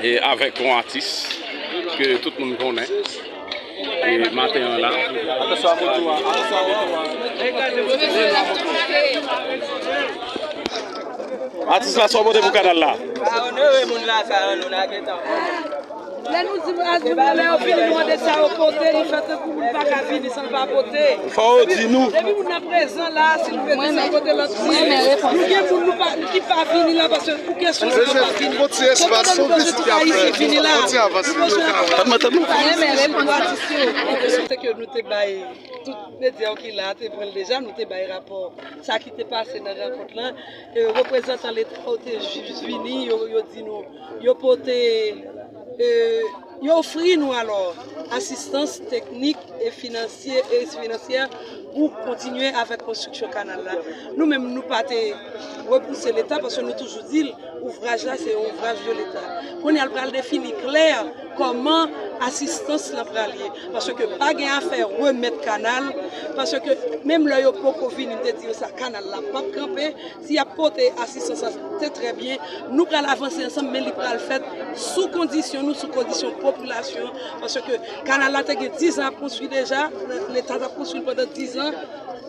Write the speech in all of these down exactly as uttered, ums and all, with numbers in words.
E avèk yon atis ke tout moun konnen. E maten an la. Atis la, sa w pote pou kanal la? Lè nou di, lè yo vini, nou mande sa yo pote, nou fè tankou moun pa ka vini san l pa pote. Fò yo di nou. Depi moun nan prezan la, si l vle di sa pote lòt di. Nou gen moun nou pa, ki pa vini la paske pou kesyon sa pa vini. Fò nou poze tout Ayisyen vini la. Tann mwen, tann mwen. Se ke nou te bay tout medya yo ki la te pran l deja, nou te bay rapò sa ki te pase nan rankont lan. E reprezantan Leta yo te jis vini, yo, yo di nou, yo pote, e, yo ofri nou alò asistans teknik e finansye, e finansyè pou kontinye avèk konstriksyon kanal la. Nou menm, nou pa te repouse Leta paske nou toujou di l, ouvraj la, se yon ouvraj de Leta. Kounye a, l pral defini klè kòman asistans lan pral ye. Paske pa gen afè remèt kanal, paske menm lè yo poko vini, m te di yo sa, kanal la p ap kanpe. Si y ap pote asistans lan, se trè byen. Nou pral avanse ansanm, men li pral fèt sou kondisyon nou, sou kondisyon popilasyon. Paske kanal la te gen diz an ap konstwi deja, Leta t ap konstwi l pandan diz an.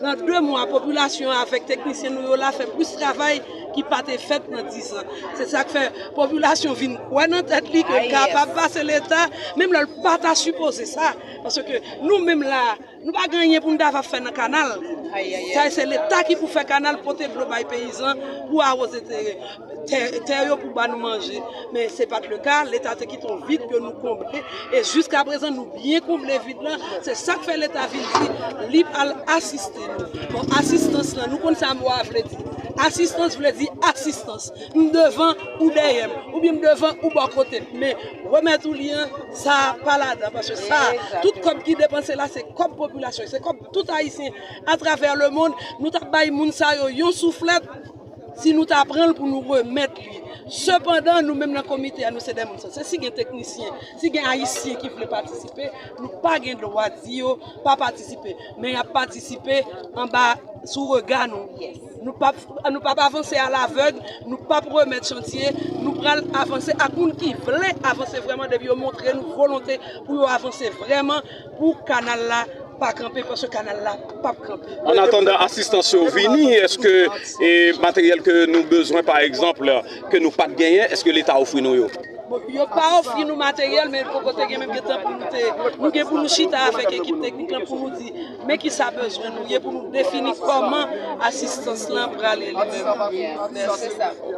Nan de mwa, popilasyon avèk teknisyen nou yo la fè plis travay ki pa te fèt nan diz an. Se sa k fè popilasyon vin kwè nan tèt li ke l kapab pase Leta, menm lè l pa ta sipoze sa. Paske nou menm la, nou pa gen anyen pou n ta va fè nan kanal. Sa se Leta ki pou fè kanal, pote dlo bay peyizan pou awoze tè, tè, tè yo, pou ba nou manje. Men se pa t le ka, Leta te kite yon vid ke nou konble. E jiskaprezan, nou byen konble vid lan. Se sa k fè Leta vin di li pral asiste nou. Bon, asistans lan, nou konn sa mo a vle di. Asistans vle di asistans. M devan ou dèyè m, oubyen m devan ou bò kote m. Men remèt ou li an, sa pa ladan, paske sa, tout kòb ki depanse la, se kòb popilasyon, se kòb tout Ayisyen atravè lemonn. Nou t ap bay moun sa yo yon souflèt, si nou ta pran l pou nou remèt li. Sepandan, nou menm nan komite a, nou se de moun sanse. Si gen teknisyen, si gen Ayisyen ki vle patisipe, nou pa gen dwa di yo pa patisipe. Men y ap patisipe anba, sou rega nou. Nou p ap, nou p ap avanse alavèg, nou p ap remèt chantye, nou pral avanse ak moun ki vle avanse vrèman, depi yo montre nou volonte pou yo avanse vrèman, pou kanal la pa kanpe, paske kanal la p ap kanpe. An atandan asistans yo vini, èske, e, materyèl ke nou bezwen, pa egzanp, ke nou pa t genyen, èske Leta ofri nou yo? Bon, yo pa ofri nou materyèl, men poko te gen menm gen tan pou nou te, nou gen pou nou chita avèk ekip teknik lan pou nou di men kisa bezwen nou ye, pou nou defini kòman asistans lan prale li menm. Mèsi.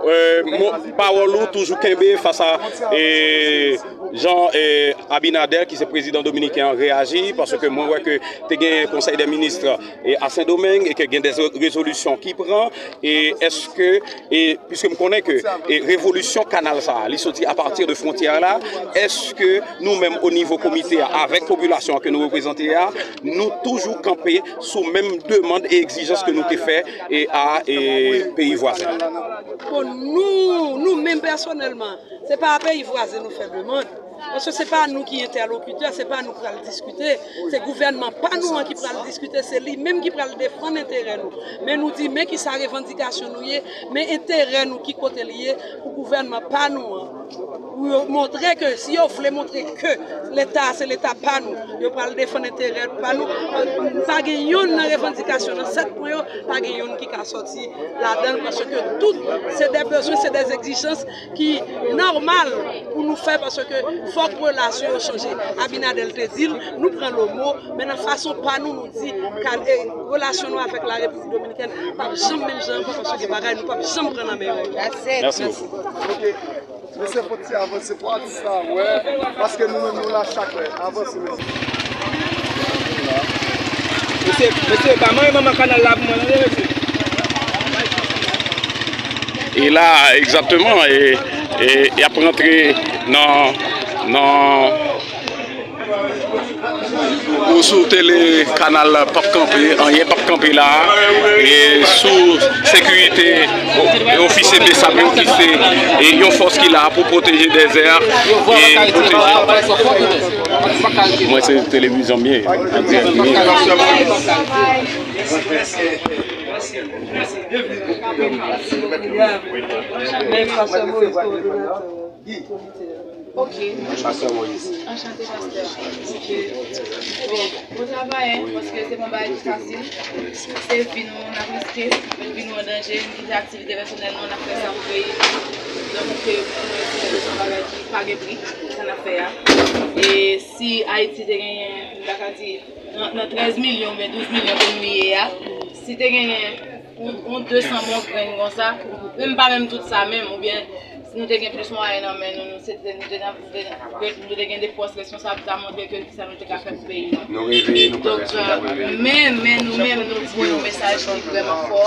E, mo, pawòl ou toujou kenbe fas a, e, jan, e, Abinader, ki se prezidan dominiken an, reyaji, paske mwen wè ke te gen konsèy dè minis, e, a Sendomeng, e ke gen de rezolisyon ki pran, e èske, e piske m konnen ke, e, revolisyon kanal sa a, li soti apati de fwontyè la, èske nou menm o nivo komite a, avèk popilasyon an ke nou reprezante a, nou toujou kanpe sou menm demann e egzijans ke nou te fè, e, a, e, peyi vwazen? Bon, nou, nou menm pèsonèlman, se pa a peyi vwazen nou fè demann. Paske se pa nou ki entèlokitè, se pa nou ki pral diskite. Se gouvènman pa nou an ki pral diskite, se li menm ki pral defann enterè nou. Men nou di, men kisa revandikasyon nou ye, men enterè nou ki kote l ye, pou gouvènman pa nou an. Pou yo montre ke, si yo vle montre ke Leta a se Leta pa nou, yo pral defann enterè pa nou. Pa gen yonn nan revandikasyon, nan sèt pwen yo, pa gen yonn ki ka sòti ladan l, paske tout se de bezwen, se de egzijans ki nòmal pou nou fè, paske fòk relasyon yo chanje. Abinader te di l, nou pran lo mo, men nan fason pa nou, nou di, ka, e, relasyon nou avèk la Repiblik Dominikèn p ap janm menm jan ankò, paske gen bagay nou p ap janm pran nan men yo. Mèsi bokou. Mesye, fò ti avanse pou atis la wè, paske nou menm nou la chak lè. Avanse, mesye. Mesye, mesye, pa manyen manman kanal la pou mwen, tande, mesye. E la, egzakteman, e, e, y ap rantre nan, nan Ou sou tele kanal p ap kanpe, anyen p ap kanpe la a. E sou sekirite, o-, ofisye BSAP yo ki se, e, yon fòs ki la pou pwoteje dezè a, e pwoteje. Mwen se televizyon m ye, an dirèk m ye. Ok. Pastè Moïse. Anchante, pastè. Ok. Bon, bon travay, hein, paske se pa yon bagay ki fasil. Se vi nou n ap riske, vi nou an danje, n kite aktivite pèsonèl nou, n ap fè sa pou peyi. Donk, euh, mwen, se yon bagay ki pa gen pri, sa n ap fè a. E si Ayiti te genyen, m ta ka di, nan, nan trèz milyon oubyen douz milyon ke nou ye a, si te genyen yon, yon de san bon grenn konsa, menm pa menm tout sa menm, oubyen si nou te gen plis mwayen nan men nou, nou se te, nou te, nou te, nou te gen de pòs responsab, ta montre ke kisa nou te ka fè pou peyi nou. Nou reveye, nou pran responsab, reveye. Men, men nou menm, nou voye yon mesaj ki vrèman fò,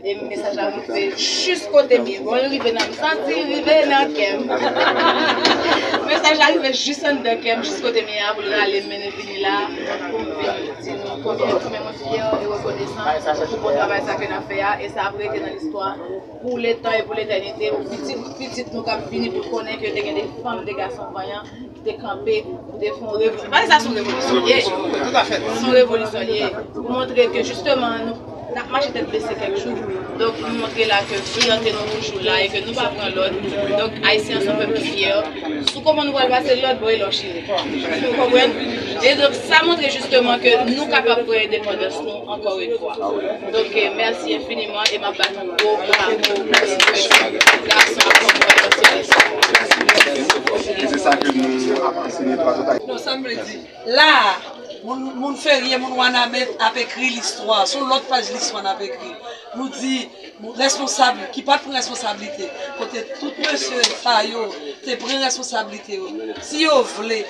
e mesaj la rive jis kote m ye. Bon, li rive nan, m santi li rive nan kè m. Mesaj la rive jis anndan kè m, jis kote m ye a, pou l rale m mennen vini la, pou m vin di nou konbyen, konbyen mwen fyè e rekonesan pou bon travay sa ke n ap fè a, e sa ap rete nan listwa pou letan e pou letènite, pou pitit, pitit nou k ap vini, pou konnen ke te gen de fanm, de gason vanyan ki te kanpe, ki te fè yon revo-, pa sa, se yon revolisyon li ye. Se yon revolisyon li ye. Pou montre ke jisteman, nou, n ap mache tèt bese kèk jou. Donk, nou montre la ke fiyète nou toujou la e ke nou pa pran lòd. Donk, Ayisyen an se yon pèp ki fyè. Sou kòman nou pral pase lòt bò e lè w chire. Ou konprann? E donk, sa montre jisteman ke nou kapab pran endepandans nou ankò yon fwa. Donk, euh, mèsi enfiniman e m ap bat yon gwo bravo pou gason ak fanm Pòtoprens. E se sa ke nou ap ansenye twa tout a. Non, sa m vle di, la a, moun, moun Ferye, moun Wanament ap ekri listwa, sou lòt paj listwa n ap ekri. Nou di, moun responsab ki pa t pran responsablite, kote tout mesye sa yo te pran responsablite yo, si yo vle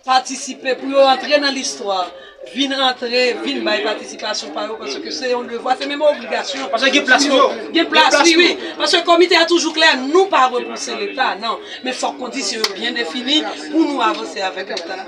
patisipe pou yo antre nan listwa, vin antre, vin bay patisipasyon pa yo, paske se yon devwa, se menm obligasyon. Paske gen plas pou yo. Gen plas, wi, wi. Paske komite a toujou klè, nou pa repouse Leta, non. Men fòk kondisyon yo byen defini pou nou avanse avèk Leta.